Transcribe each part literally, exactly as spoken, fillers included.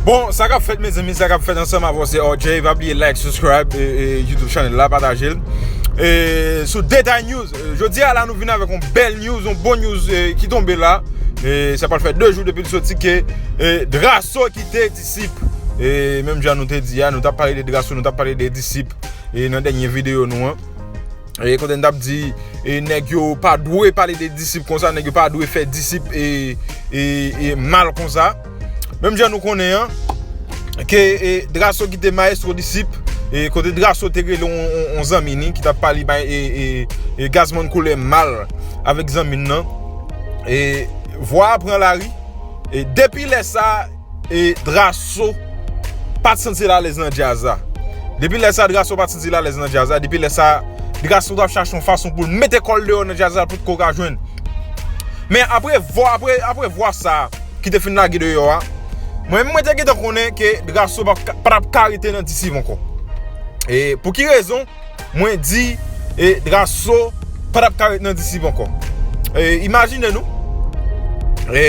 Bon, sa k ap fèt, mezanmi, sa k ap fèt ansanm avè w, se R J. Pa bliye like, subscribe, e, e, YouTube channel la, pataje l. E, sou Detay News, e, jodi a la, nou vin avèk yon bèl news, yon bon news, e, ki tonbe la. E, sa pral fè de jou depi l soti ke, e, Drasso kite Disip. E, menm jan nou te di a, nou t ap pale de Drasso, nou t ap pale de Disip, e, nan dènye videyo nou an. E kote n t ap di, e, nèg yo pa dwe pale de Disip konsa, nèg yo pa dwe fè Disip, e, e, e mal konsa. Menm jan nou konnen an, ke, e, Drasso kite Maestro Disip, e kote Drasso te rele yon, yon, yon zanmi ni, ki t ap pale bay, e, e, e Gazman koulè mal avèk zanmi n nan. E vwa a pran lari, e depi lè sa, e Drasso pa t santi l alèz nan djaz la. Depi lè sa, Drasso pa t santi l alèz nan djaz la. Depi lè sa, Drasso t ap chache yon fason pou l mete kò l deyò nan djaz la, pou l ka jwenn. Men apre vwa, apre, apre vwa sa ki te fin lage deyò a, mwen menm mwen te gentan konnen ke Drasso pa, pa t ap ka rete nan Disip ankò. E pou ki rezon? Mwen di, e, Drasso pa t ap ka ret nan Disip ankò. E, imajine nou. E,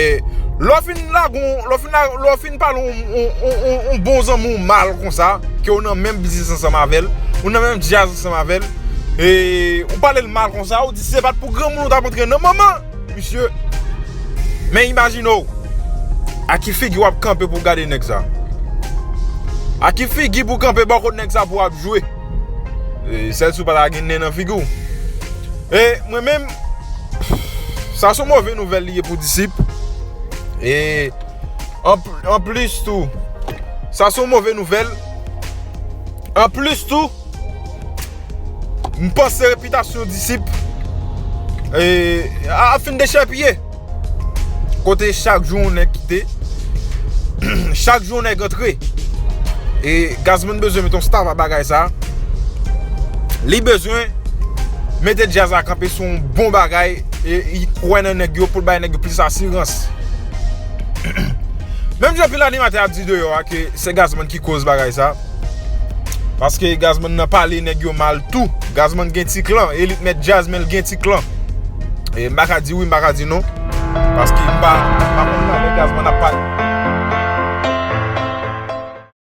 lè w fin lage yon, lè w fin la, lè w fin pale yon, yon, yon, yon, yon bon zanmi w mal konsa, ke w nan menm biznis ansanm avè l, ou nan menm djaz ansanm avè l, e, ou pale l mal konsa, ou di se pa t pou granmoun ou t ap antre nan manman misye. Men imajine w, a ki figi w ap kanpe pou w gade nèg sa? A ki figi pou w kanpe bò kot nèg sa pou w ap jwe? E, sèl si w pa ta gen nen nan figi w. E mwen menm, sa se yon move nouvèl li ye pou Disip. E an, anplis tou, sa se yon move nouvèl. Anplis tou, m panse repitasyon Disip, e, a, ap fin dechèpiye. Kote chak jou yon nèg kite, chak jou yon nèg antre. E Gazman bezwen mete yon stop a bagay sa. Li bezwen mete djaz la kanpe sou yon bon bagay. E li kwè nan nèg yo pou l bay nèg yo plis asirans. Menm jan anpil animatè ap di deyò a ke se Gazman ki koz bagay sa. Paske Gazman nan pale nèg yo mal tou. Gazman gen ti klan, e li k mèt djaz, men l gen ti klan. E m pa ka di wi, m pa ka di non. Paske m pa, m pa konn jan lè Gazman ap pale.